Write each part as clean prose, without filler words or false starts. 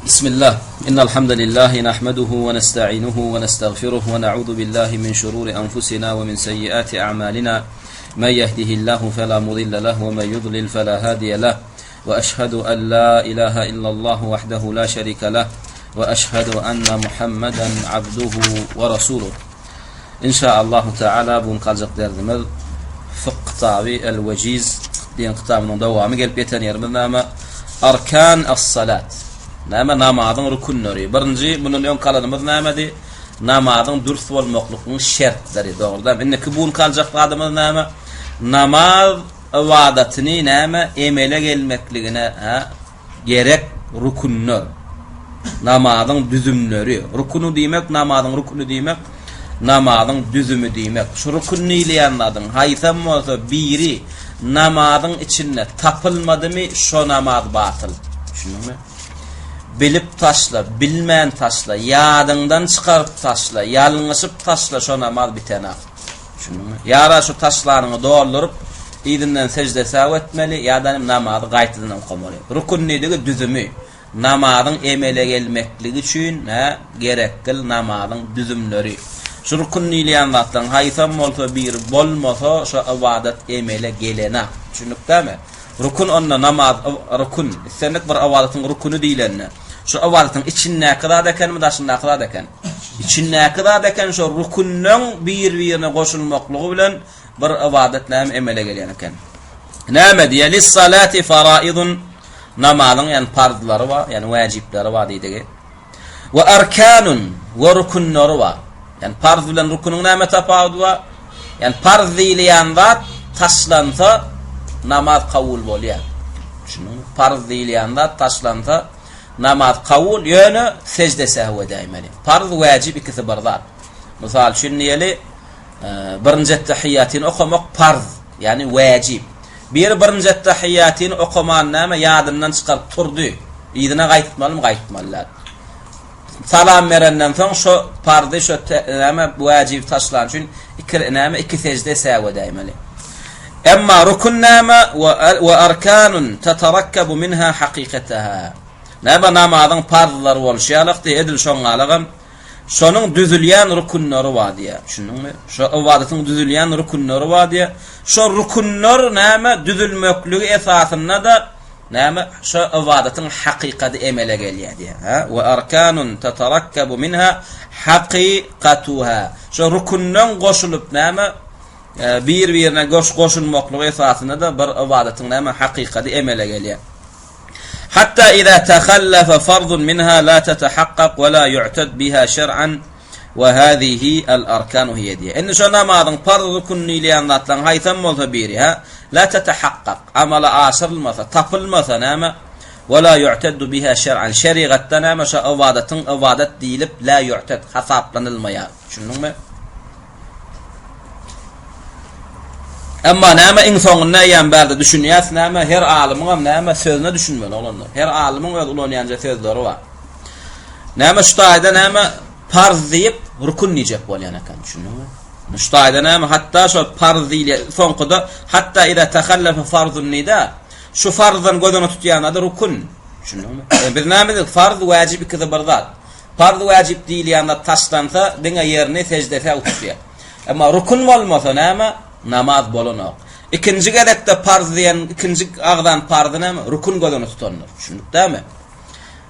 Bismillah. Innal hamdalillah nahmaduhu wa nasta'inuhu wa nastagfiruh wa na'udhu billahi min shururi anfusina wa min sayyiati a'malina. Men yehdihillahu fela mudilla leh wa men yudlil fela hadiye leh. Wa ashhadu an la ilaha illallah wahdahu la sharika leh wa ashhadu anna Muhammeden abduhu wa rasuluh. Inşaallahu Teala bu gün kaljak derdimiz Fykh kitaby El Wejiz diýen kitabynyň dowamy gelip ýeten ýerimiz näme? Arkan as-salat. Näme namazyň rükünleri. Birinji mundan öň kalanymyz nämedi? Namazyň dürs bolmaklygyň şertleri. Dogry däl. Indiki bu gün kaljak zadymyz näme? Namaz ybadatyny näme emele gelmekligine, ha, Gerek rükünler. Namazyň düzümleri. Rüküni diýmek, namazyň rüküni diýmek, namazyň düzümi diýmek. Şu rükün diýilýän zadyň haýsam bolsa biri namazyň içinde tapylmadymy, şo namaz batyl. Düşündiňmi? Bilip taşla, bilmän taşla, ýadyňdan çykaryp taşla, ýalňyşyp taşla, şo namaz bitenak. Düşündiňmi? Ýa-da şu taşlanyňy dolduryp, yzyndan sejde säw etmeli, ýa-da namazy gaýtadan okamaly. Rukun diýdigi düzümi. Namazyň emele gelmekligi üçin hä, gerekgil namazyň düzümleri. Şu rukun diýilýän zatlaryň haýsam bolsa biri bolmasa, şo ybadat emele gelenak. Düşündik dämi? Rukun onda namaz rukun, islendik bir ybadatyň rukuny diýlende, şu ybadatyň içindäki zat ekenmi, daşyndaky zat eken? Içindäki zat eken şo rukünleň bir-birine goşulmaklygy bilen bir ybadat näme emele gelýän eken. Näme diýýär? Lis-salati faraidun namazyň ýani parzlary bar, ýani wäjipleri bar diýdigi. We arkanun we rükünleri bar. Ýani parz bilen rüküniň näme tapawudy bar? Ýani parz diýilýän zat taşlansa namaz kabul bolýar. Düşündiňmi? Parz diýilýän zat taşlansa Namaz kabul, ýöne sejde sehw edäýmeli. Parz, wäjip ikisi bir zat. Mysal üçin diýeli, birinji ettehiýatyny okamak parz, ýagny wäjip. Biri birinji ettehiýatyny okaman näme ýadyndan çykaryp turdy. Yzyna gaýtmalymy, gaýtmaly däl. Salam berenden soň şo parzy, şo näme wäjibi taşlan üçin iki näme iki sejde sehw edäýmeli. Emma rukun näme? We arkanun tatarakkabu minha hakykataha. Näme namazyň parzlary bolşy ýalak diýýär, edil şoň ýalagam şonuň düzülýän rukunlary bar diýýär. Düşündiňmi? Şo ybadatyň düzülýän rukunlary bar diýýär. Şo rukunlar näme düzülmekligi esasynda-da näme şo ybadatyň hakykady emele gelýär diýýär. Ha? We arkanun tatarakkabu minha hakykatuha. Şo rukundan goşulyp näme Bir-birine goş goşulmaklygy esasynda-da bir ybadatyň näme hakykady emele gelýär. Hatta iza tahallafa farzun minha la tatahaqqaq we la yu'tad biha şer'an we hazihi al arkanu hiýe diýýär. Indi şo namazyň parz rukun diýilýän zatlaryň haýsam bolsa biri, hä, la tatahaqqaq, amala aşyrylmasa, tapylmasa näme, we la yu'taddu biha şer'an, şerigatda näme şo ybadatyň ybadat diýlip la yu'tad hasaplanylmaýar. Düşündiňmi? Emma näme iň soňunda eýýäm bärde düşünýäs näme her alymyňam näme sözüne düşünmeli oglanlar. Her alymyň öz ulanýanja sözleri bar. Näme şu taýda näme parz diýip rukun diýjek bolýan eken düşündiňmi? Şu taýda näme hatda şo parz diýilýär soňkuda hatda iza tahallafa farzun nida şu farzdan göz öňüne tutýan zady rukun. Düşündiňmi? E, biz näme diýdik? Farz wajib ikisi bir zat. Parz wajyp diýilýän zat taşlansa, diňe ýerini sežde säw tutýar. Emma rukun bolmasa näme? Namaz bolanok. Ikinji gezekde parz diýen ikinji agzan parzy näme? Rukun göz öňünde tutandyr. Düşündik dämi?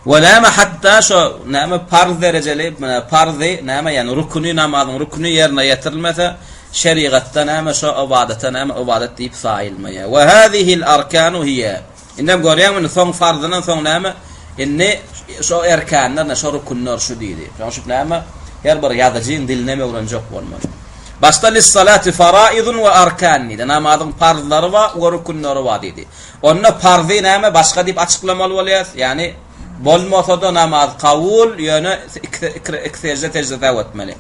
We näme hatda şo näme parz derejeli parzy näme ýagny rukuny namazyň rukuny ýerine ýetirilmese şerigatda näme şo ybadata näme ybadat diýip saýylmaýar. We hazihil arkanu hiýe Indem görýäňmi indi soň farzyndan soň näme? Indi şo erkanlar, şo rukünler şu diýdi. Şoň üçin näme? Her bir ýazyjyň dilini hem öwrenjek bolmaly. Başda lis-salati faraizun we arkan diýdi. Namazyň parzlary bar we rükünleri bar diýdi. Onda parzy näme başga diýip açyklamaly bolýar. Ýagny bolmasa-da namaz kabul, ýöne iki iki iki sejde sejde säw etmeli.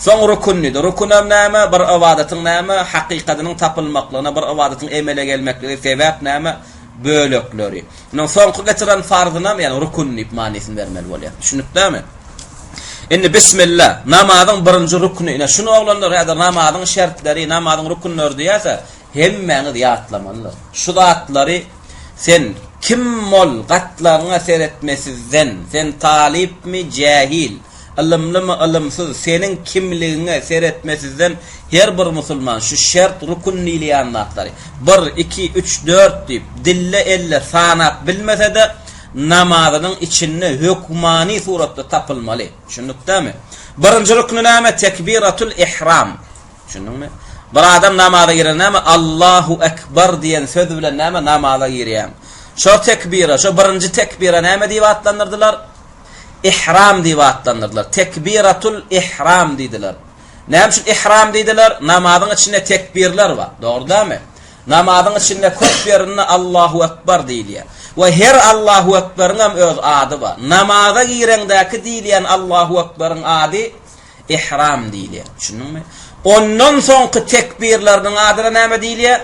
Soň rukun diýdi. Rukunam näme? Bir ybadatyň näme? Hakykadynyň tapylmaklygyna, bir ybadatyň emele gelmekligi sebäp näme? Bölekleri. Munuň soňky getiren farzynam, ýagny rukun diýip manysyny bermeli bolýar. Düşündikdämi? Indi bismillah, namazyň birinji rukny, ine şuny oglanlar häzir namazyň şertleri, namazyň rukunlary diýerse, hemmäňiz ýatlamalydyr. Şu zatlary sen. Kim bol, gatlagyňa seretmesizden, sen talypmy, jähil, ylymlymy, ylymsyz, seniň kimligiňe seretmesizden her bir musulman şu şert, rukun diýilýän zatlary, bir, iki, üç, dört diýip, dille-elle sanap bilmese-de, namazynyň içinde hökmany suratda tapylmaly. Düşündikdämi? Birinji rukny näme? Tekbiratul ihram. Düşündiňmi? Bir adam namaza girende näme? Allahu ekber diýen söz bilen näme namaza girýäň. Şo tekbira, şo birinji tekbira näme diýip atlandyrdylar? Ihram diýip atlandyrdylar. Tekbiratul ihram diýdiler. Näme üçin ihram diýdiler? Namazyň içinde tekbirler bar. Dogry dälmi? Namazyň içinde köp ýerinde Allahu ekber diýilýär. We her Allahu ekberiň hem öz ady bar. Namaza gireňdäki diýilýän Allahu ekberiň ady Ihram diýilýär. Düşündiňmi? Ondan soňky tekbirleriniň adyna näme diýilýär?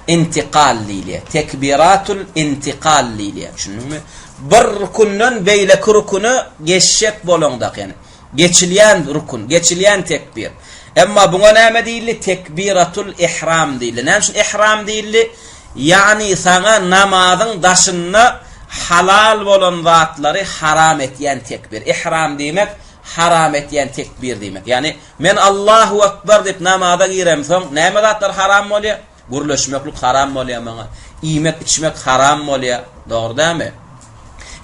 Intikal diýilýär. Tekbiratul intikal diýilýär. Düşündiňmi? Bir rükünden beýleki rüküne geçjek bolaňda, ýagny geçilýän rükün, geçilýän tekbir. Emma buňa näme diýildi? Tekbiratul ihram diýildi. Näme üçin ihram diýildi? Ýagny saňa namazyň daşynda halal bolan zatlary haram etýän tekbir. Ihram diýmek haram etýän tekbir diýmek. Ýagny, men Allahu Ekber diýip namaza giremsoň, näme zatlar haram bolýar? Gürleşmeklik haram bolýar maňa. Iýmek-içmek haram bolýar. Dogry dälmi?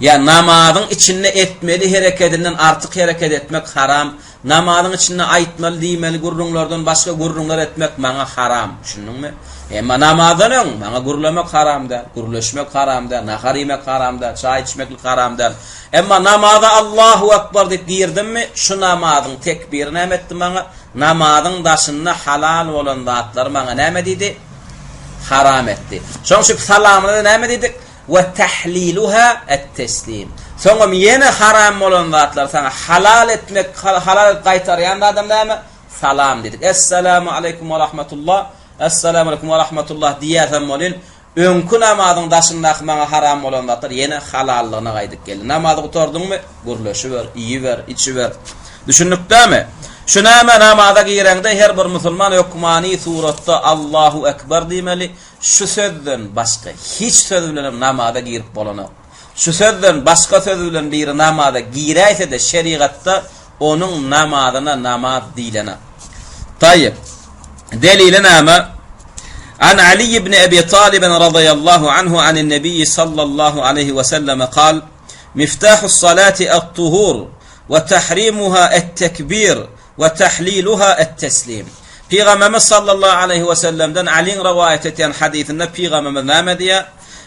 Ýa namazyň içinde etmeli herekedinden artyk hereket etmek haram. Namazyň içinde aýtmaly, diýmeli gürrüňlerden başga gürrüňler etmek maňa haram. Düşündiňmi? Emma namazdan öň maňa gürlemek haram däl, gürleşmek haram däl, nahar iýmek haram däl, çaý içmeklik haram däl. Emma namaza Allahu Ekber diýip girdimmi, şu namazyň tekbiri näme etdi maňa? Namazyň daşynda halal bolan zatlary maňa näme diýdi? Haram etdi. Şonuň üçin salamyna näme diýdik? We tahliluha et-teslim. Soňam ýene haram bolan zatlary saňa halal etmek, halal edip gaýtarýan zadam näme? Salam diýdik. Essalamu aleýkum we rahmetullah. Essalamu aleýkum we rahmetullah diýýäsem welin, Öňki namazyň daşyndaky maňa haram bolan zatlar ýene halallygyna gaýdyp geldi. Namazy gutardyňmy? Gürleşiber, iýiber, içiber. Düşündikdämi? Şu näme namaza gireňde her bir musulman hökmany suratda Allahu Ekber diýmeli. Şu sözden başga hiç söz bilenem namaza girip bolanok. Şu sözden başga söz bilen biri namaza giräýse-de şerigatda Onuň namazyna namaz diýlenak. Taýyp. Delili näme? An Ali ibn Abi Talib radıyallahu anhu anin Nebi sallallahu aleyhi ve sellem kal: Miftahus salati at-tuhur ve tahrimuha et-tekbir ve tahliluha et-teslim. Pygamberimiz sallallahu aleyhi ve sellemden Aliň rowaýat etýän hadysynda pygamberimiz näme diýýär?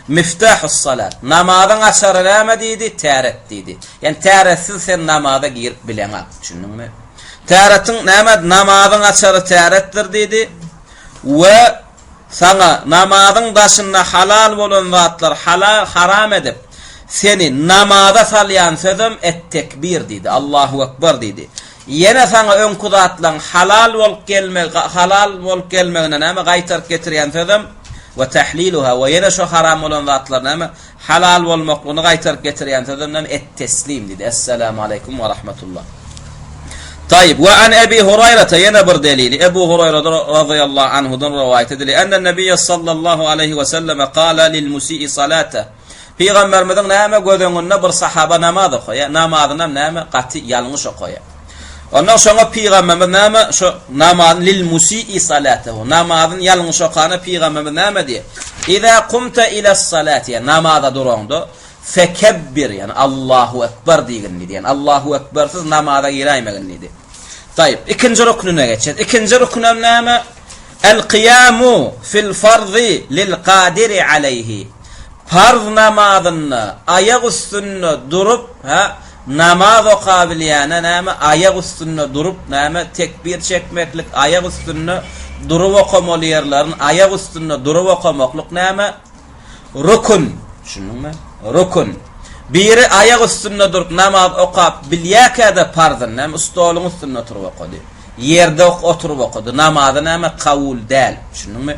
Miftahus salat. Namazyň açary näme diýdi? Täret diýdi. Ýani täretsiz sen namaza girip bileňak. Düşündiňmi? Täretiň näme? Namazyň açary täretdir diýdi. We saňa namazyň daşynda halal bolan zatlar halal haram edip, seni namaza salýan sözem et-tekbir diýdi. Allahu ekber diýdi. Ýene saňa öňki zatlaň halal bolup gelmegi, halal bolup gelmegine näme gaýtaryp getirýän sözem we tahliluha we ýene şo haram bolan zatlar näme halal bolmaklygyny gaýtaryp getirýän sözem näme et-teslim diýdi. Essalamu aleýkum we rahmetullah. Taýyp we an Ebi Huraýrata ýene bir delili Ebu Huraýradan razyýallahu anhudan rowaýat edilýär. Enne Nebiýe sallallahu aleýhi we selleme kala lil musii salata Pygamberimiziň näme göz öňünde bir sahaba namaz okaýar, namazynam näme gaty ýalňyş okaýar. Ondan şoňa pygamberimiz näme şo namazyny lil musii salatehu namazyny ýalňyş okana pygamberimiz näme diýýär? Iza kumta ila salati namaza duraňda fekebbir ýani Allahu ekber diýgin diýdi. Ýani Allahu ekbersiz namaza giräýmegin diýdi. Taýyp, ikinji ruknuna geçýär. Ikinji ruknam näme? El kyýamu fil farzy lil kadiri aleýhi. Parz namazynda aýak üstünde durup, hä, namaz okabilýäne näme, aýak üstünde durup, näme, tekbir çekmeklik, aýak üstünde durup okamaly ýerlerini aýak üstünde durup okamaklyk näme? Rukun. Düşündiňmi? Rukun. Biri aýak üstünde durup namaz okap bilýärkä-de parzyny, näme, stoluň üstünde oturyp okady. Ýerde oturyp okady. Namazy näme kabul däl. Düşündiňmi?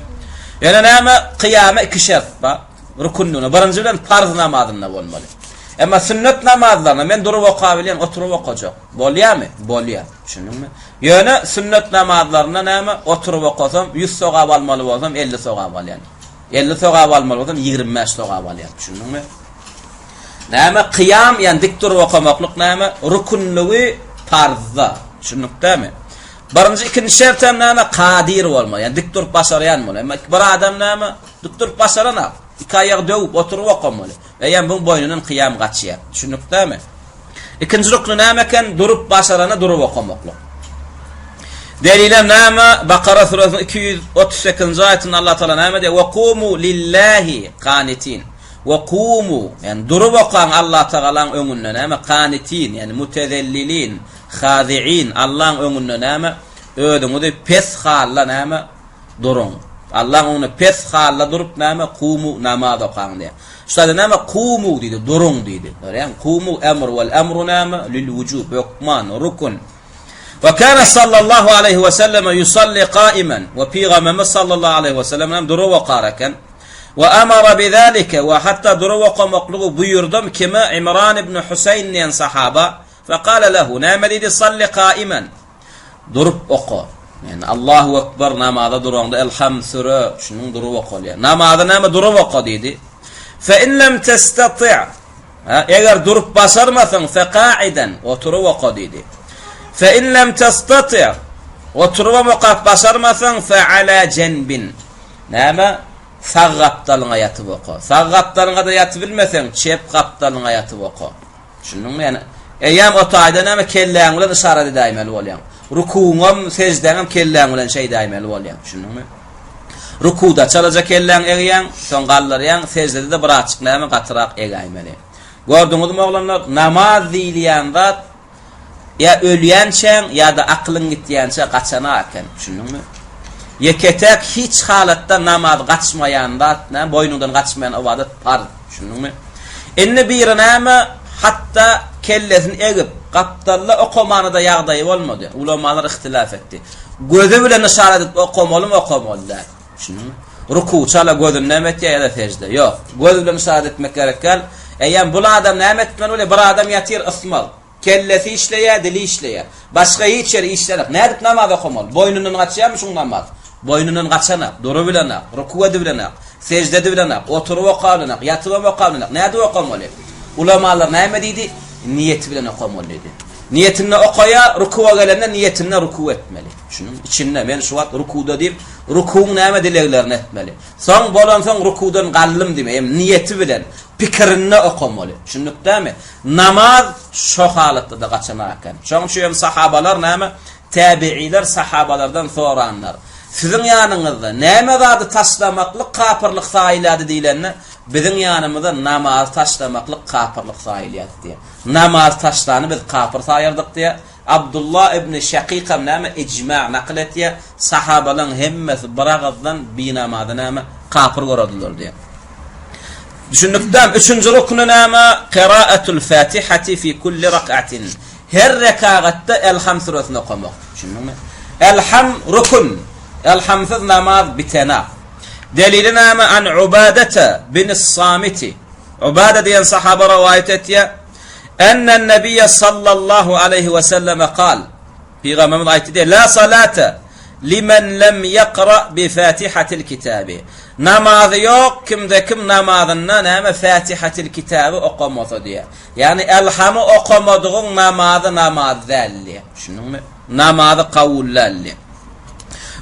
Ýöne näme kyýama iki şert bar. Rükünligine. Birinji bilen parz namazynda bolmaly. Emma sünnet namazlarynda men durup okabilýän, oturyp okajak. Bolýarmy? Bolýar. Düşündiňmi? Ýöne sünnet namazlarynda näme oturyp okasam 100 sogap almaly bolsam 50 sogap alýan. 50 sogap almaly bolsaň, 25 sogap alýaň. Düşündiňmi? Näme kyýam, ýani dik durup okamaklyk näme? Rükünligi parzda. Düşündik dämi? Birinji, ikinji şertem näme? Kadyr bolmaly. Ýani dik durup başarýan bolmaly. Emma bir adam näme? Dik durup başaranak. Iki aýagy döwüp oturyp okamaly. Eýýäm buň boýnundan kyýam gaçýar. Düşündik dämi? Ikinji rukny näme eken? Durup başarana durup okamaklyk. Delilem näme? Bakara suresiniň 238-nji aýatynda Allah Taala näme diýýär? Wa kumu lillahi qanitin. Wa kumu, ýagny durup okaň Allah Tagalaň öňünde näme? Qanitin, ýagny mutezellilin, haziin, Allaň öňünde näme? Özüňizi pes halda näme? Duruň. Allaň öňünde pes halda durup näme? Kumu namaz okaň diýýär. Şu taýda näme? Kumu diýdi, duruň diýdi. Görýäňmi? Kumu emr wal emru näme? Lil wujub, hökman, rukun. Wa kana sallallahu aleýhi we selleme yusalli qaiman. We pygamberimiz sallallahu aleýhi we sellem hem durup okar eken. Wa amara bizalika we hatda durup okamaklygy buýurdam kime? Imran ibn Huseýn diýen sahaba. Fekale lehu, näme diýdi? Salli qaiman. Durup oka. Ýani Allahu ekber namaza duraňda Elham süre şunuň durup okalýar. Namazy näme durup oka diýdi. Fe in lem testati' Ha, eger durup başarmasaň fe qaiden oturyp oka diýdi. Fe in lem testati' oturybam okap başarmasaň fe ala jenbin. Näme? Sag gapdalyňa ýatyp oka. Sag gapdalyňa-da ýatybilmeseň, çep gapdalyňa ýatyp oka. Düşündiňmi? Ýani eýýäm o taýda näme kelläň bilen yşarat edäýmeli bolýaň. Rukuňam, seždäňem kelläň bilen şeýdäýmeli bolýaň. Düşündiňmi? Rukuda çalaja kelläň egýäň, soň galdyrýaň, seždede-de birazjyk näme gatyrak egäýmeli. Gördüňizmi oglanlar, namaz diýilýän zat Ýa ölýänçäň ýa-da akylyň gitýänçä gaçana eken, düşündiňmi? Ýeke-täk hiç halatda namaz gaçmaýan zat näme, boýnuňdan gaçmaýan ybadat parz, düşündiňmi? Indi biri näme, hatda kellesini egip, gapdalda okamana-da ýagdaýy bolmady. Ulamalar yhtilaf etdi. Gözi bilen yşarat edip okamalymy, okamaly däl. Düşündiňmi? Ruku çala gözüni näme etýär ýa-da sežde? Ýok. Göz bilen yşarat etmek gerek däl. Eýýäm bul adam näme etmeli bolýar? Bir adam ýatyr ysmaz. Kellesi işleýär, dili işleýär. Başga hiç ýeri işlänok. Nädip namaz okamaly? Boýnundan gaçýarmy şuň namaz? Boýnundan gaçanak, durubilenak, ruku edibilenak, sežde edibilenak, oturyp okabilenak, ýatybam okabilenak. Nädip okamaly? Ulamalar näme diýdi? Niýeti bilen okamaly diýdi. Niýetinde okaýar, rukuwa gelende niýetinde ruku etmeli. Şunuň içinde men şu wagt rukuda diýip, rukuwyň näme dileglerini etmeli. Soň bolansoň rukuwdan galdym diýme, hem niýeti bilen, pikirinde okamaly. Düşündik dämi? Namaz şo halatda-da gaçanak eken. Şonuň üçin hem sahabalar näme? Täbiiler sahabalardan soranlar. Siziň ýanyňyzda näme zady taşlamaklyk kapyrlyk saýylýardy diýlende, biziň ýanymyzda namazy taşlamaklyk kapyrlyk saýylýardy diýýär. Namazy taşlany biz kapyr saýardyk diýýär. Abdullah ibn Şakykam näme ijma nakyl etýär, sahabalaň hemmesi bir agyzdan binamazy näme kapyr görerdiler diýýär. Düşündikdämi? Üçünji rukny näme? Kiraetul Fatihati fi kulli rak'atin. Her rekagatda Elham süresini okamak. Düşündiňmi? Elham rukun. Elhamsyz namaz bitenak. Delili näme? An Ubadete bin Samiti. Ubade diýen sahaba rowaýat etýär. Ennen Nebiýe sallallahu aleýhi we selleme kal, Pygamberimiz aýtdy diýýär, La salate limen lem ýekra bi Fatihatil kitabi. Namazy ýok kimde kim namazynda näme Fatihatil kitaby okamasa diýýär. Ýagny Elhamy okamadygyň namazy namaz däl diýýär. Düşündiňmi? Namazy kabul däl diýýär.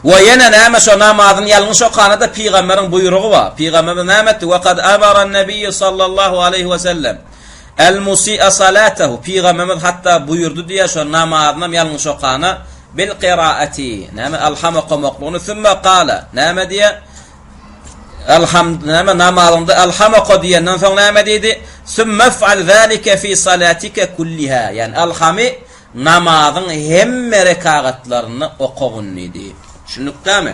We ýene näme şo namazyny ýalňyş okana-da pygamberiň buýrugy bar. Pygamberimiz näme etdi? We kad amara Nebiýu sallallahu aleýhi we sellem. El-musi'a salatahu, Pygamberimiz hatda buýurdy diýýär, şo namazynam ýalňyş okana, bil qiraati, näme, Alham okamaklygyny, sümme gala, näme diýýär? Alham, näme, namazyňda Alham oka diýenden soň näme diýdi? Sümme f'al zalike fi salatike kulliha, ýagny Alhamy namazyň hemme rekagatlarynda okagyn diýdi. Düşündikdämi?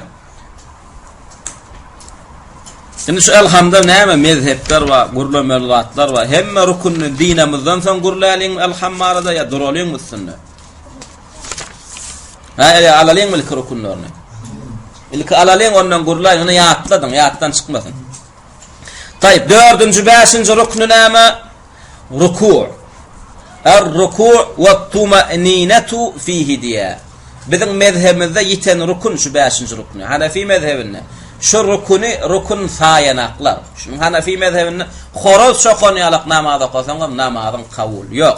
Indi şu Elhamda näme mezhepler bar, gürlemeli zatlar bar. Hemme rükünini dinamyzdan soň gürläliňmi Elham barada ýa duralyňmy üstünde? Ha, ýa alalyňmy ilki rükünlerini? Ilki alalyň ondan gürläýin, ony ýatladyň, ýatdan çykmasyn. Taýyp, dördünji, bäşinji rüküni näme? Ruku. Er-ruku we tumaninetu fihi diýýär. Biziň mezhebimizde ýiten rukun şu bäşinji rukny. Hanefi mezhebinde. Şu rukuny rukun saýanaklar. Şunuň Hanefi mezhebinde horoz çokan ýalak namaz okasaň hem namazyň kabul ýok.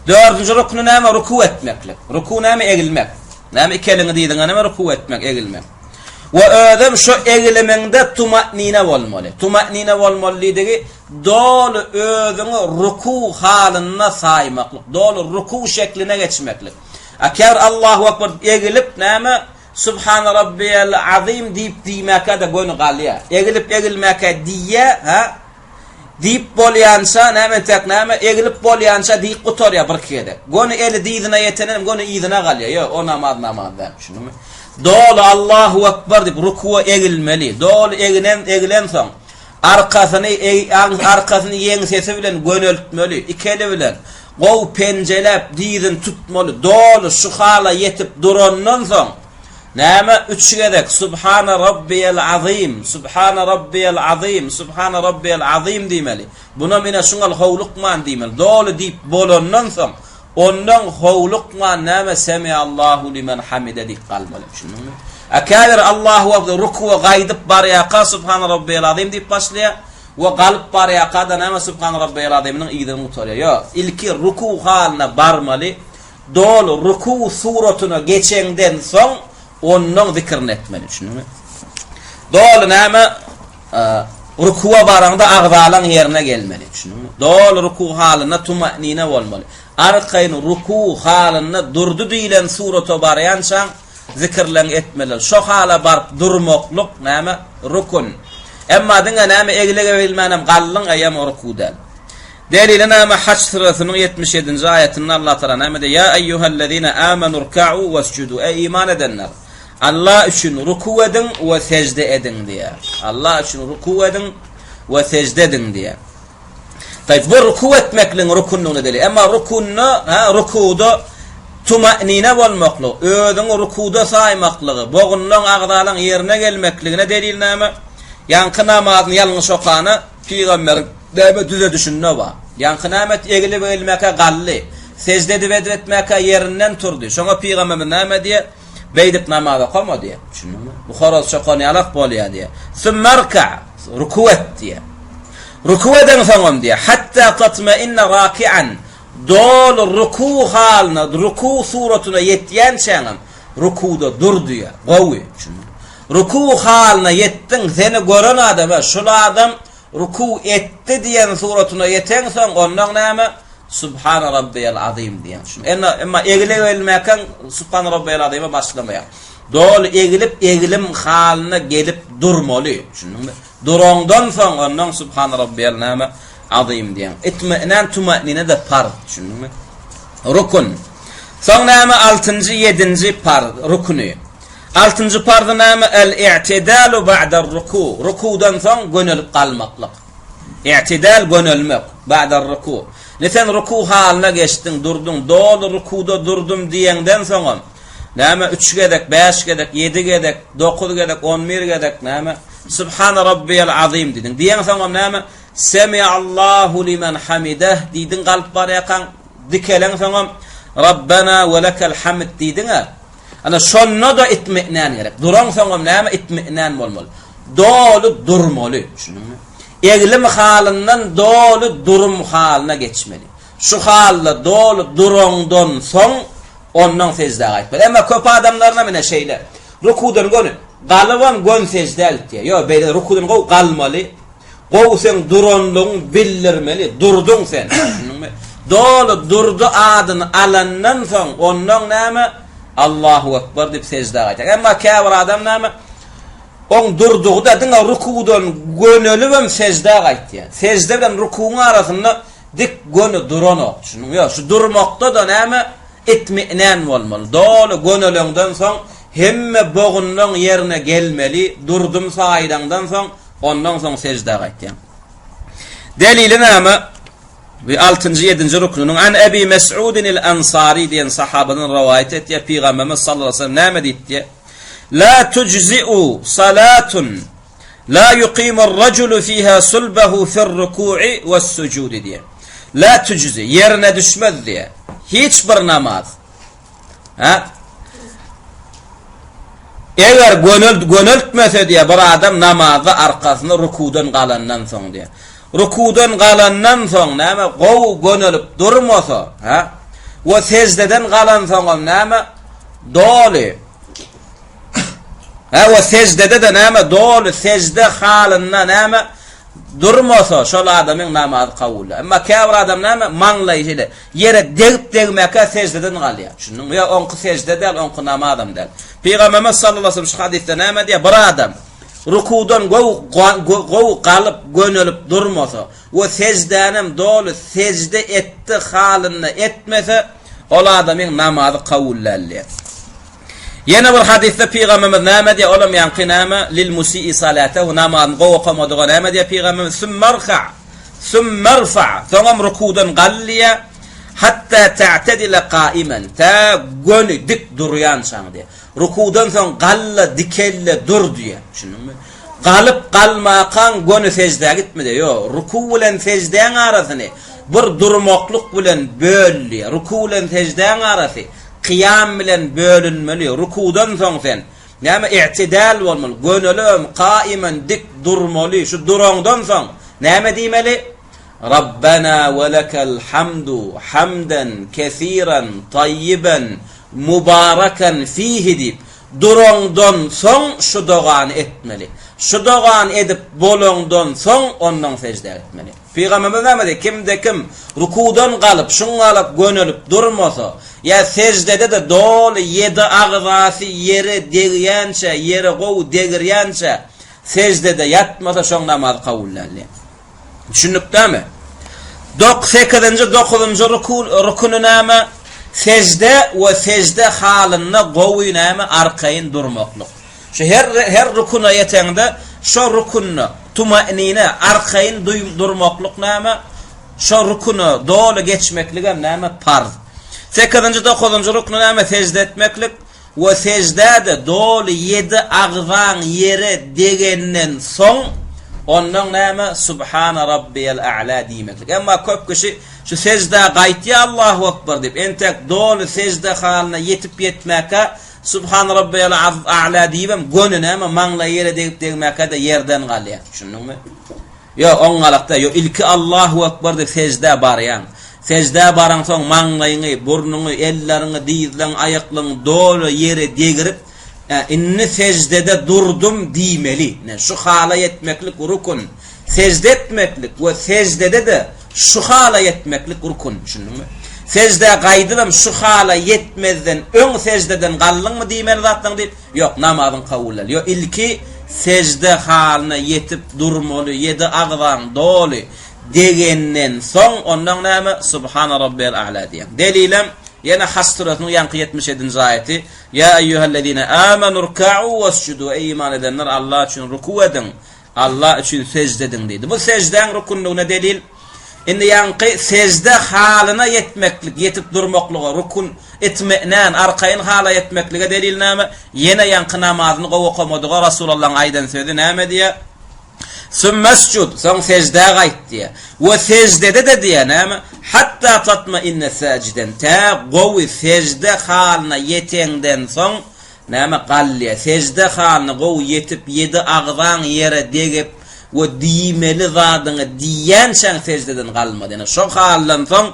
Dördünji rukny näme? Ruku etmeklik. Ruku näme? Egilmek. Näme iki eliňi dyzyňa näme ruku etmek, egilmek. We özem şu egilimiňde tumanine bolmaly. Tumanine bolmaly diýdigi doly özüňi ruku halynda saýmaklyk, doly ruku şekline geçmeklik. A käbir Allahu akbar egilip näme Subhana rabbiyal azim diýip diýmäkä-de göni galýar. Egilip egilmäkä diýýär, ha? Diýip bolýança, näme entek näme, egilip bolýança diýip gutarýar birki gezek. Göni eli dyzyna ýetenem göni yzyna galýar. Ýok, o namaz namaz däl, düşündiňmi? Doly Allahu akbar diýip rukuwa egilmeli. Doly eginen egilensoň arkasyny arkasyny ýeňsesi bilen göneltmeli, iki eli bilen gowy penjeläp dyzyny tutmaly. Doly şu hala ýetip durandan soň Näme üç gezek Subhana Rabbiyel Azim, Subhana Rabbiyel Azim, Subhana Rabbiyel Azim diýmeli. Bunam ine şuňal howlukman diýmeli. Doly diýip bolandan soň, ondan howlukman näme Semiallahu limen hamide diýip galmaly. Düşündiňmi? A käbir Allahu akbar rukuwa gaýdyp barýarka Subhana Rabbiyel Azim diýip başlaýar we galyp barýarka-da näme Subhana Rabbiyel Aziminiň yzyny gutarýar. Ýok, ilki ruku halyna barmaly. Doly ruku suratyna geçeňden soň onnoň zikrini etmeli, düşündiňmi? Doly näme? Rukuwa baraňda agzalaň ýerine gelmeli, düşündiňmi? Doly ruku halynda tumanine bolmaly. Arkaýyn ruku halynda durdy diýlen surata barýançaň zikirleň etmeli. Şo hala baryp durmaklyk näme? Rukun. Emma diňe näme egilip-egilmänem galdyň, eýýäm o ruku däl. Delili näme Haç süresiniň 77-nji aýatynda Allah Taala näme diýýär? Ýa eýýuhellezine amenurka'u wesjudu. Eý iman edenler! Allah üçin ruku ediň we sejde ediň diýýär. Allah üçin ruku ediň we sejde ediň diýýär. Taýp bu ruku etmekligiň rukunlygyna delil. Emma rukunda, ha rukuda tumanine bolmaklyk, özüňi rukuda saýmaklygy, bogunlaň agzalaň ýerine gelmekligine delil näme? Ýaňky namazyny ýalňyş okana pygamberiň Näme düzedişinde bar. Ýaňky näme egilip-egilmäkä galdy. Sežde edip-edip etmäkä ýerinden turdy. Şoňa pygamberimiz näme diýýär? Beýdip namaz okama diýýär. Düşündiňmi? Bu horaz çokan ýalak bolýar diýýär. Summerka, ruku et diýýär. Ruku edeňsoňam diýýär, hatta tatmainna rakian, doly ruku halyna, ruku suratyna ýetýänçäňem rukuda dur diýýär. Gowy. Düşündiňmi? Ruku halyna ýetdiň, seni gören adam, şul adam Ruku etdi diýen suratyna ýeteňsoň, onnoň näme? Subhana Rabbiyal Azim diýen. Şunu emma emma egile gelmäkäň Subhana Rabbiyal Azime başlamaýar. Doly egilip egilim halyna gelip durmaly. Düşündiňmi? Duraňdan soň onnoň Subhana Rabbiyal näme? Azim diýen. Itminan tumanine de farz. Düşündiňmi? Rukun. Soň näme? 6-njy, 7-nji farz, rukuny. Altynjy parzy näme? El-i'tidalu ba'der-ruku. Rukudan soň gönelip galmaklyk. I'tidal gönelmek, ba'der-ruku. Indi sen ruku halyna geçdiň, durduň, doly rukuda durdum diýeňden soňam, näme, üç gezek, bäş gezek, ýedi gezek, dokuz gezek, on bir gezek, näme, Subhana rabbiyal azim diýdiň. Diýeňsoňam näme, Semiallahu limen hamideh diýdiň galyp barýarkaň, dikeleňsoňam, Rabbena we lekel hamd diýdiň-ä. Ana şonda-da itminän gerek. Duraňsoňam näme itminän bolmaly. Doly durmaly. Düşündiňmi? Eglim halyndan doly durum halyna geçmeli. Şu halda doly duraňdan soň ondan seždä gaýtmaly. Emma köp adamlarynam ine şeýle. Rukudan göni galybam gön seždä gitýär. Ýok, beýle rukudan gowy galmaly. Gowy seň duranlygyň bildirmeli, durduň sen, düşündiňmi? Doly durdy adyny alandan soň, onnoň näme, Allahu Ekber diýip seždä gaýtar. Emma käbir adam näme, oň durdugy-da diňe rukuwdan gönelibem seždä gaýtýar. Sežde bilen rukuwyň arasynda dik göni duranok, düşündiňmi? Ýok, şu durmakda-da näme, itminän bolmaly. Doly göneleňden soň, hemme bogunlaň ýerine gelmeli, durdum saýylaňdan soň, Ondan soň seždä gaýtýaň. Delili näme? Bu altynjy, ýedinji ruknunyň An Ebi Mes'udin el-Ansari diýen sahabadan rowaýat etýär, Pygamberimiz sallallahu aleyhi ve sellem näme diýipdi? La tujzi'u salatun la yuqimur rajulu fiha sulbahu fir-ruku'i we's-sujudi diýär. La tujzi ýerine düşmez diýär. Hiç bir namaz. Ha? Eger gönel göneltmese diýýär, bir adam namazda arkasyny rukudan galandan soň diýýär. Rukudan galandan soň näme gowy gönelip durmasa, hä? We seždeden galansoňam näme doly Hä we seždede-de näme doly sežde halynda näme durmasa şol adamyň namazy kabul däl. Emma käbir adam näme maňlaýy şeýle ýere degip degmäkä seždeden galýar. Düşündiňmi? Ýa oňky sežde däl, oňky namazam däl. Pygamberimiz sallallahu aleyhi ve sellem şu hadysda näme diýýär? Bir adam rukudan gowy gowy galyp, gönelip durmasa we seždänem doly sežde etdi halynda etmese, ol adamyň namazy kabul däl diýýär. Ýene bir hadysda pygamberimiz näme diýýär, olam ýaňky näme, lil musii salatehu, namazyny gowy okamadyga näme diýýär pygamberimiz, sümmerka, sümmerfa, soňam rukudan gal diýýär, hatta ta'tedile kaimen, tä göni dik durýançaň diýýär. Rukudan soň galla, dikelle dur diýýär. Düşündiňmi? Galyp galmakaň göni seždä gitme diýýär. Ýok, ruku bilen seždäň arasyny bir durmaklyk bilen böl diýýär. Ruku bilen seždäň arasy Kyýam bilen bölünmeli, rukudan soň sen, näme, i'tidal bolmaly, gönelem, kaimen, dik durmaly, şu duraňdan soň, näme diýmeli? Rabbena we lekel hamdu hamden kesiran taýýiben mubarakan fihi diýip, duraňdan soň şu dogany etmeli. Şu dogany edip bolaňdan soň, onnoň seždä gitmeli. Pygamberimiz näme diýdi? Kimde-kim rukudan galyp, şuňňalak gönelip durmasa, ýa seždede-de doly ýedi agzasy ýere degýänçä, ýere gowy degirýänçä seždede ýatmasa, şoň namazy kabul däl diýýär. Düşündik dämi? Dok sekizinji, dokuzynjy ruku, rukuny näme? Sežde we sežde halynda gowy näme? Arkaýyn durmaklyk. Şu her her rukuna ýeteňde, şo rukunda tuma'nine, arkaýyn duý durmaklyk näme? Şo rukuna doly geçmekligem näme? Parz. Sekizinji, dokuzynjy rukny näme? Sežde etmeklik we seždä-de doly ýedi agzaň ýere degenden soň, onnoň näme? Subhana Rabbiyel a'la diýmeklik. Emma köp kişi şu seždä gaýtýar Allahu Ekber diýip, entek doly sežde halyna ýetip-ýetmäkä Subhan Rabbiyal a'la diýibem göni näme maňlaýy ýere degip degmäkä-de ýerden galýar. Düşündiňmi? Ýok, oňňalakda ýok. Ilki Allahu Ekber diýip seždä barýaň. Seždä baraňsoň maňlaýyňy, burnuňy, elleriňi, dyzlaryňy, aýaklaryňy doly ýere degirip, indi seždede durdum diýmeli. Ine, şu hala ýetmeklik rukun. Sežde etmeklik we seždede-de Şu hala ýetmeklik rukun, düşündiňmi? Seždä gaýdybam şu hala ýetmezden öň seždeden galdyňmy diýmeli zatlaň diýip, ýok, namazyň kabul däl. Ýok, ilki sežde halyna ýetip durmaly, ýedi agzaň doly degenden soň, onnoň näme, Subhana Rabbiyal a'la diýýäň. Delilem, ýene Haç süresiniň ýaňky 77-nji aýaty, Ýa eýýuhellezine amenurka'u wesjudu, eý iman edenler, Allah üçin ruku ediň, Alla üçin sežde ediň diýdi. Bu seždäň rukünligine delil. Indi ýaňky sežde halyna ýetmeklik, ýetip durmaklyga, rukun, itminän, arkaýyn hala ýetmeklige delil näme? Ýene ýaňky namazyny gowy okamadyga Rasulallaň aýdan sözi näme diýýär? Sümmesjud, soň seždä gaýt diýýär. We seždede-de diýýär näme? Hatta tatmainne sajiden, tä gowy sežde halyna ýeteňden soň Näme galýa, sežde halyna gowy ýetip, ýedi agzaň ýere degip we diýmeli zadyňy diýýänçäň seždeden galmady. Ýöne şo haldan soň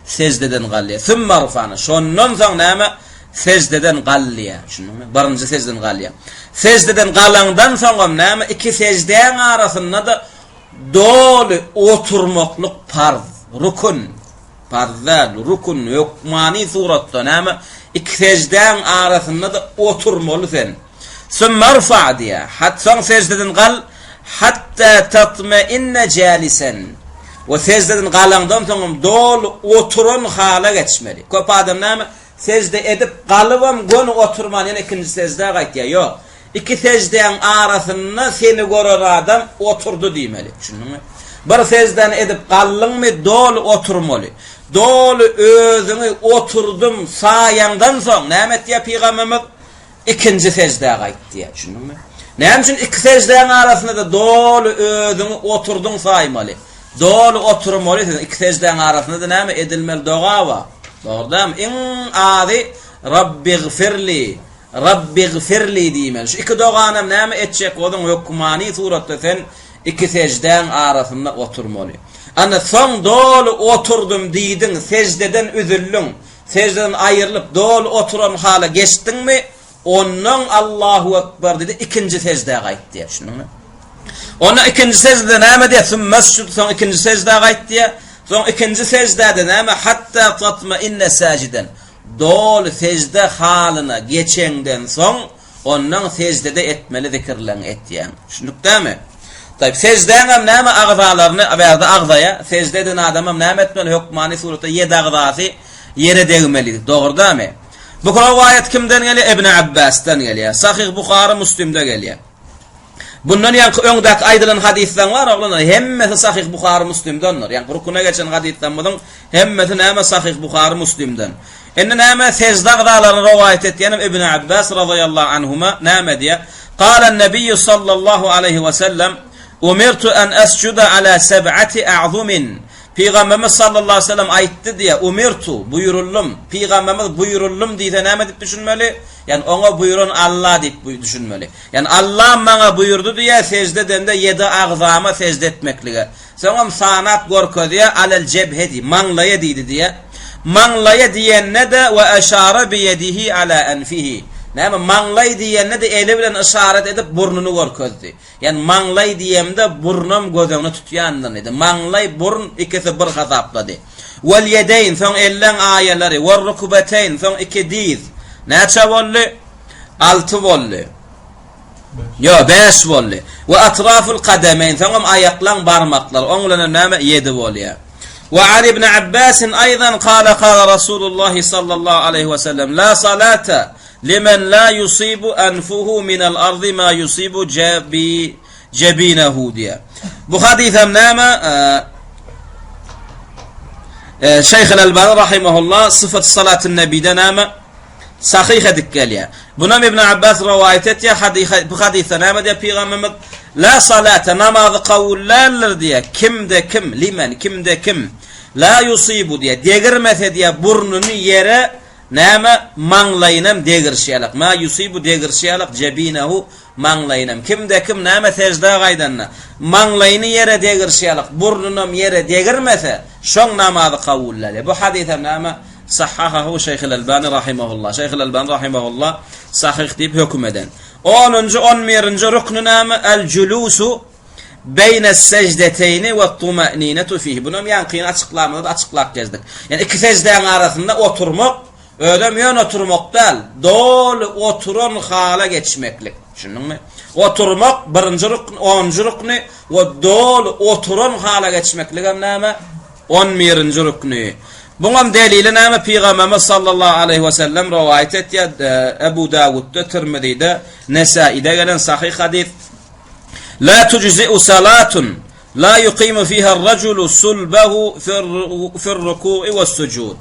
seždeden galýa. Sümme rfana, şondan soň näme, seždeden galýa. Düşündiňmi? Birinji seždeden galýa. Seždeden galaňdan soňam näme, iki seždäň arasynda-da doly oturmaklyk parz, rukun. Parz däl, rukun, hökmany suratda näme, iki seždäň arasynda-da oturmaly sen. Sümmerfa diýýär. Hat soň seždeden gal, hatta tatmeinne jalisen. We seždeden galaňdan soňam doly oturan hala geçmeli. Köp adam näme, sežde edip galybam göni oturman ýene ikinji seždä gaýtýar. Ýok. Iki seždäň arasynda seni gören adam oturdy diýmeli. Düşündiňmi? Bir seždäni edip galdyňmy, doly oturmaly. Doly özüňi oturdym saýaňdan soň näme etýär pygamberimiz? Ikinji seždä gaýt diýýär. Düşündiňmi? Näme üçin iki seždäň arasynda-da doly özüňi oturdyň saýmaly? Doly oturmaly. Iki seždäň arasynda-da näme edilmeli doga bar? Dogry dälmi? Iň azy Rabbigfirli. Rabbigfirli diýmeli. Şu iki doganam näme etjek bolsaň hökmany suratda sen iki seždäň arasynda oturmaly. Ana soň doly oturdym diýdiň, seždeden üzüldiň, seždeden aýrylyp doly oturan hala geçdiňmi, onnoň Allahu Ekber diýdi, ikinji seždä gaýt diýýär. Düşündiňmi? Onda ikinji seždede näme diýýär? Sümmesjud soň ikinji seždä gaýt diýýär. Soň ikinji seždede näme? Hatta tatma inne sajiden. Doly sežde halyna geçeňden soň, onnoň seždede etmeli zikirleňi etýäň. Düşündik dämi? Taýyp, seždäňem näme agzalaryny bärde agzaýa, sežde eden adamam näme etmeli hökmany suratda ýedi agzasy ýere degmeli, dogry dämi? Bu rowaýat kimden gelýär? Ibn Abbasdan gelýär. Sahyh Buhary, Muslimde gelýär. Bundan ýaňky öňdäki aýdylan hadyslaň bar oglanlar, hemmesi Sahyh Buhary Muslimdendir. Ýaňky rukuna geçen hadyslarymyzyň hemmesi näme Sahyh Buhary Muslimden. Indi näme sejde agzalaryny rowaýat etýänem Ibn Abbas razyýallahu anhuma näme diýýär? Galan Nebiýu sallallahu aleýhi we sellem Umirtu an asjuda ala seb'ati a'zumin. Pygamberimiz sallallahu aleýhi we sellem aýtdy diýýär, Umirtu, buýruldym. Pygamberimiz buýruldym diýse näme diýip düşünmeli? Ýagny oňa buýran Alla diýip düşünmeli. Ýagny Alla maňa buýurdy diýýär, sežde edende ýedi agzama sežde etmeklige. Soňam sanap görkezýär, alel jebhedi, maňlaýa diýdi diýýär. Maňlaýa diýende-de we eşara biýedihi ala enfihi. Näme, maňlaý diýende-de eli bilen yşarat edip burnuny görkezdi. Ýagny maňlaý diýemde burnam göz öňüne tutýandyr diýdi. Maňlaý, burun ikisi bir hasaplady. Wel ýedeýn, soň elleň aýalary, wer rukbeteýn, soň iki dyz. Näçe boldy? Alty boldy. Ýo, bäş boldy. We atraful kademeýn, soňam aýaklaň barmaklary, oň bilenem näme? Ýedi bolýar. We an ibn Abbasin aýdan kala kala Rasulullah sallallahu aleýhi we sellem la salata limen la yusibu anfuhu minel ardy ma yusibu jabi jebinehu diýýär. Bu hadysam näme? Şeýh el-Albani rahimehullah Syfat salatyn nebide näme? Sahyh edip gelýär. Bunam Ibn Abbas rowaýat etýär. Hadys bu hadysda näme diýýär pygamberimiz? La salata namazy kabul däldir diýýär. Kimde kim limen kimde kim la yusibu diýýär. Degirmese diýýär burnuny ýere näme maňlaýynam degirşi ýalak. Ma yusibu degirşi ýalak jebinehu Maňlaýynam. Kimde-kim näme seždä gaýdanda, maňlaýyny ýere degirşi ýalyk, burnunam ýere degirmese, şoň namazy kabul däl. Bu hadysam näme? Sahahahu Şeýhul Elbani rahimehullah. Şeýhul Elbani rahimehullah sahyh diýip höküm eden. Onunjy, on birinji rukny näme? El-julusu beýnes-sejdeteýni we-tuma'ninetu fihi. Bunam ýaňkyny açyklamyzda açyklap gezdik. Ýani iki seždäň arasynda oturmak Özem ýöne oturmak däl, doly oturan hala geçmeklik. Düşündiňmi? Oturmak birinji rukn, onunjy rukny we doly oturan hala geçmekligem näme? On birinji rukny. Buňam delili näme? Pygamberimiz sallallahu aleýhi we sellem rowaýat etýär, Ebu Dawudda, Tirmizide, Nesaide gelen sahyh hadys. La tujzi'u salatun La yuqimu fiha ar-rajulu sulbahu fir-ruku'i was-sujud.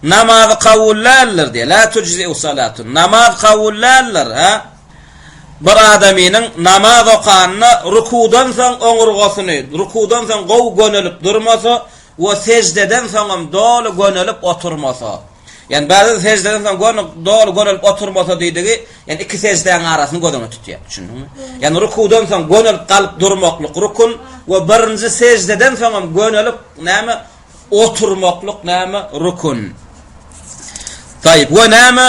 Namazy kabul däldir diýýär. La tujzi'u salatun. Namaz kabul däldir, ha? Bir adamynyň namaz okanda rukudan soň oňurgasyny, rukudan soň gowy gönelip durmasa we seždeden soňam doly gönelip oturmasa. Ýani bäzi seždeden soň göni doly gönelip oturmasa diýdigi, ýani iki seždäň arasyny göz öňünde tutýar. Düşündiňmi? Ýani rukudan soň gönelip galyp durmaklyk rukun we birinji seždeden soň hem gönelip näme oturmaklyk näme rukun. Taýyp we näme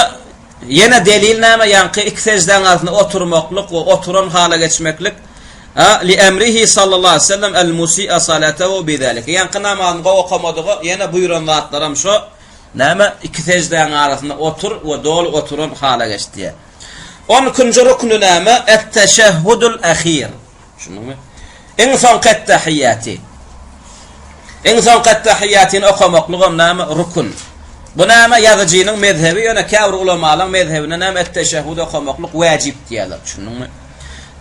ýene delil näme ýaňky iki seždäň arasynda oturmaklyk we oturan hala geçmeklik a li emrihi sallallahu aleyhi ve sellem el musi'a salatahu bi zalika. Ýaňky namazyny gowy okamadyga ýene buýran zatlaram şo Näme, iki seždäň arasynda otur we doly oturan hala geç diýýär. On ikinji rukny näme? Et-teşehhudul ahir. Düşündiňmi? Iň soňky ettehiýaty. Iň soňky ettehiýatyny okamaklygam näme? Rukun. Bu näme? Ýazyjynyň mezhebi, ýöne käbir ulamalaryň mezhebinde näme etteşehhud okamaklyk wajyp diýýärler. Düşündiňmi?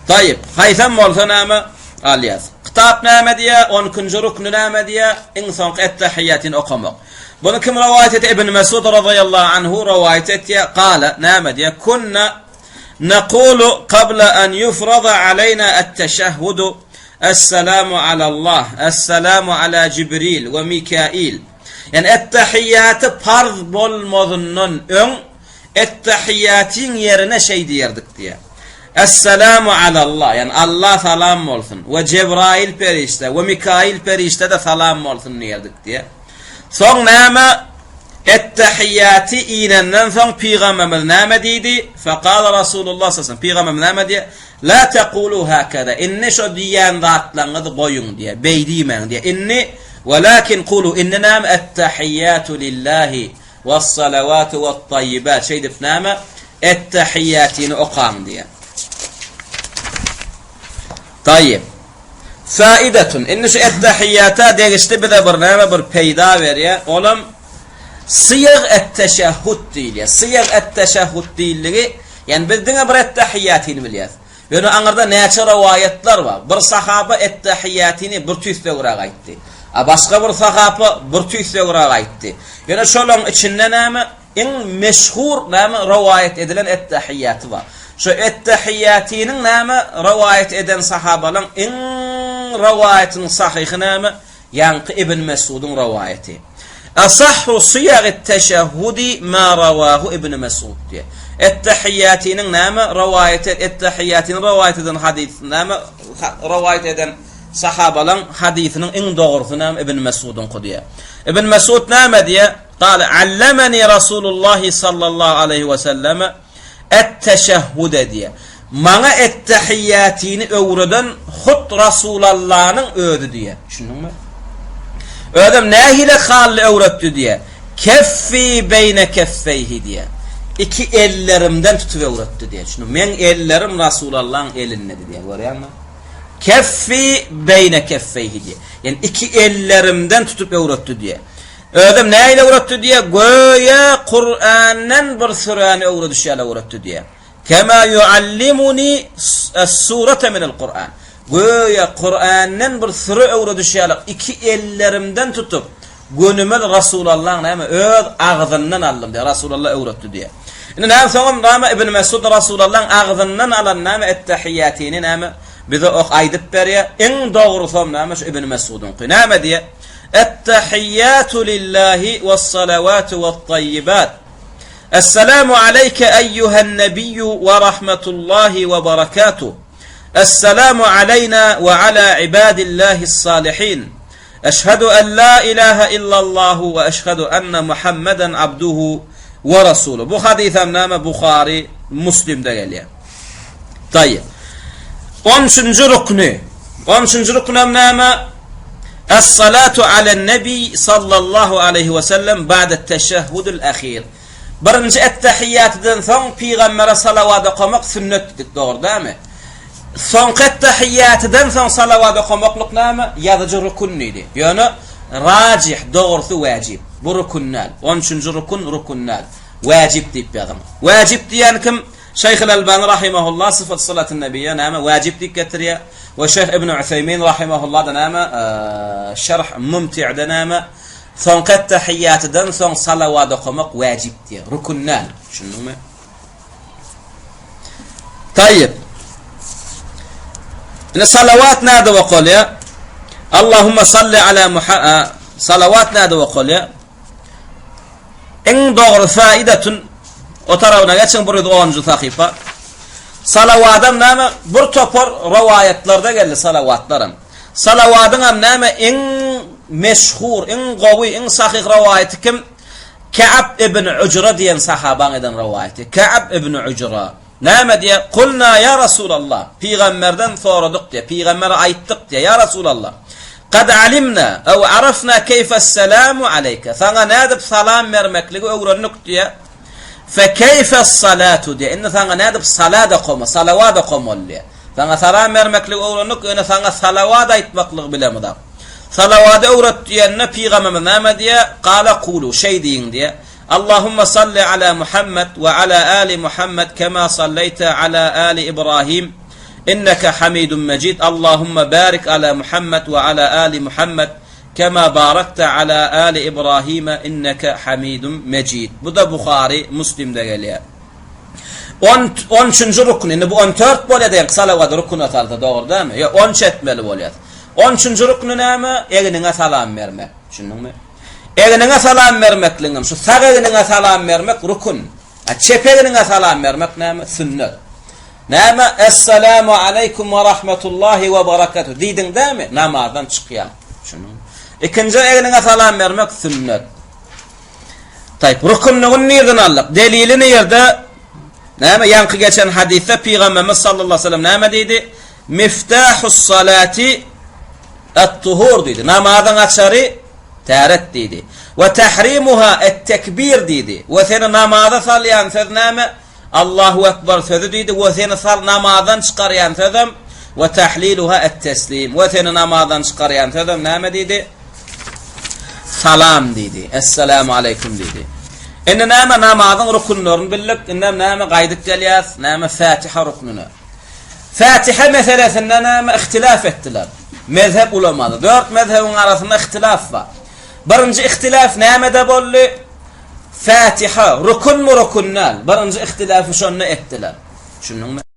Taýyp, haýsam bolsa näme? Alýas. Kitap näme diýýär? On ikinji rukny näme diýýär? Iň soňky ettehiýatyny okamak. Buny kim rowaýat etýär? Ibn Mesud razyýallahu anhu rowaýat etýär. Gala, näme diýýär? Kunna nakulu qabla an yufrada aleyna at-teşehhudu Esselamu alallah, Esselamu ala Jibril we Mikail. Ýani ettehiýaty parz bolmazyndan öň. Ettehiýýatyň ýerine şeý diýerdik diýýär. Essalamu alallah, ýagny Alla salam bolsun we Jebraýyl perişde we Mikaýyl perişde-de salam bolsun diýerdik diýýär. Soň näme? Ettehiýýaty inenden soň pygamberimiz näme diýdi? Fekala Rasulullah sallallahu aleyhi ve sellem. Pygamberimiz näme diýýär? La tekulu hakeza. Indi şo diýýän zatlaryňyzy goýuň diýýär. Beý diýmäň diýýär. Indi welakin kulu indi näme? Ettehiýýatu lillahi Was-salawatu wat-taýýibat şeýdip näme? Ettehiýýatyny okaň diýýär. Taýýyp. Faidetun. Indi şu ettehiýýata degişli bize bir näme bir peýda berýär. Olam syýag et-teşehhud diýilýär. Syýag et-teşehhud diýildigi, ýagny biz diňe bir ettehiýýatyny bilýäris. Ýöne aňyrda näçe rowaýatlar bar. Bir sahaba Ettehiýýatini bir tüýslegräk aýtdy. A başga bir sahapa bir tüýslegräk aýtdy. Ýöne şolaryň içinde näme, iň meşhur näme rowaýat edilen Ettehiýýaty bar. Şo Ettehiýýatiniň näme rowaýat eden sahabalaryň iň rowaýatynyň sahyhy näme? Ýaňky Ibn Mesudyň rowaýaty. Asahhu syýagyt teşehhudi ma rawahu Ibn Mesud diýýär. Ettehiýýatiniň näme rowaýat Ettehiýýatini rowaýat eden hadys näme rowaýat eden sahabalaň hadysynyň iň dogrusy näme Ibn Mesudyňky diýýär. Ibn Mesud näme diýýär? Gale allamani Rasulullah sallallahu aleýhi we selleme Et-teşehhude diýýär. Maňa ettehiýýatyny öwreden hut Rasulallanyň özi diýýär. Düşündiňmi? Özem nähili hally öwretdi diýýär. Keffi beýne keffeýhi diýýär. Iki ellerimden tutup öwretdi diýýär. Düşündiňmi? Meň ellerim Rasulallaň elindedi diýýär. Görýäňmi? Keffi beýne keffeýhi diýýär. Ýani iki ellerimden tutup öwretdi diýýär. Özem nähili öwretdi diýýär? Göýä Kurandan bir süräni öwredişi ýaly öwretdi diýýär. Kema yuallimuni es-surata minel Kuran. Göýä Kurandan bir süre öwredişi ýaly iki ellerimden tutup, gönümel Rasulallaň näme öz agzyndan aldym diýýär. Rasulalla öwretdi diýýär. Indi näme soňam näme Ibn Mesud Rasulallaň agzyndan alan näme ettehiýýatini näme bize ok aýdyp berýär. Iň dogrusam näme şu Ibn Mesudyňky. Näme diýýär? Ettehiýýatu lillahi wes-salawatu wet-taýýibat. Essalamu aleýke eýýuhen nebiyyu we rahmetullahi we berekatuh. Essalamu aleýna we ala ibadillahis-salihin. Eşhedü en la ilahe illallahu we eşhedü enne Muhammeden abduhu we rasuluh. Bu hadysam näme Buhary, Muslimde gelýär. Taýyp. 13-nji rukny. 13-nji ruknam näme? Es-salatu alen-nebi sallallahu aleýhi we sellem ba'de teşehhudul ahir. Birinji ettehiýýatydan soň pygambere salawat okamak sünnet diýdik, dogry dälmi? Soňky ettehiýýatydan soň salawat okamaklyk näme? Ýazyjy rukun diýdi. Ýöne rajih, dogrusy wajib. Bu rukun däl. 13-nji rukun rukun däl. Wajib diýip ýazyň. Wajib diýen kim? Şeýhul Albany rahimehullah Syfat Salatyn Nebiýe näme wajib diýip getirýär we Şeýh Ibn Useýmin rahimehullah da näme Şerh Mumti'de näme soňky ettehiýýatydan soň salawat okamak wajib diýýär. Rukun däl. Düşündiňmi? Taýyp. Ine salawat näde okalýar? Allahumma salli ala Muhammad salawat näde okalýar? Iň dogry faidatun o tarabyna geçiň 110-njy sahypa. Salawadam näme? Bir topar rowaýatlarda geldi salawatlaram. Salawadyňam näme iň meşhur, iň gowy, iň sahyh rowaýaty kim? Ka'b ibn Ujra diýen sahabaň eden rowaýaty. Ka'b ibn Ujra. Näme diýýär? Kulna ýa Rasulallah. Pygamberden soradyk diýýär. Pygambere aýtdyk diýýär. Ýa Rasulallah. Kad alimna ew arafna keýfes-selamu aleýke. Saňa nädip salam bermekligi öwrendik diýýär. Fe keýfes-salatu diýýär. Indi saňa nädip salat okama, salawat okamaly diýýär. Saňa salam bermekligi öwrendik, ýöne saňa salawat aýtmaklygy bilemizok. Salawady öwret diýende pygamberimiz näme diýýär? Gala kulu, şeý diýiň diýýär. Allahumma salli ala Muhammed we ala ali Muhammed kema salleýte ala ali Ibrahim inneke Hamidun Mejid Allahumma barik ala Muhammed we ala ali Muhammed kema barakte ala ali Ibrahim inneke Hamidun Mejid. Bu da Buhary, Muslimde gelýär. On, on üçünji rukun, indi bu on dört bolýar diýen salawat rukuna salsa dogry dälmi? Ýok, on üç etmeli bolýar. On üçünji rukny näme? Egniňe salam bermek. Düşündiňmi? Egniňe salam bermekligiňem, şu sag egniňe salam bermek rukun. A çep egniňe salam bermek näme? Sünnet. Näme? Essalamu aleýkum we rahmetullahi we barakatuh diýdiň dämi? Namazdan çykýaň. Düşündiňmi? Ikinji egniňe salam bermek sünnet. Taýp, rukünligini nirden aldyk? Delili nirde? Näme ýaňky geçen hadysda Pygamberimiz sallallahu aleyhi ve sellem näme diýdi? Miftahus salati at-tuhur diýdi. Namazyň açary täret diýdi. We tahrimuha et-tekbir diýdi. We seni namaza salýan söz näme? Allahu ekber sözi diýdi. We seni sal namazdan çykarýan sözem we tahliluha et-teslim. We seni namazdan çykarýan sözem näme diýdi? Salam diýdi. Essalamu aleýkum diýdi. Indi näme namazyň rukünlerini bildik. Indem näme gaýdyp gelýäs? Näme Fatiha ruknüne. Fatiha meselesinde näme ihtilaf etdiler? Mezhep ulamalary. Dört mezhebiň arasynda ihtilaf bar. Birinji ihtilaf nämede boldy? Fatiha rukünmi rukün däl? Birinji ihtilafy şonda etdiler. Düşündiňmi?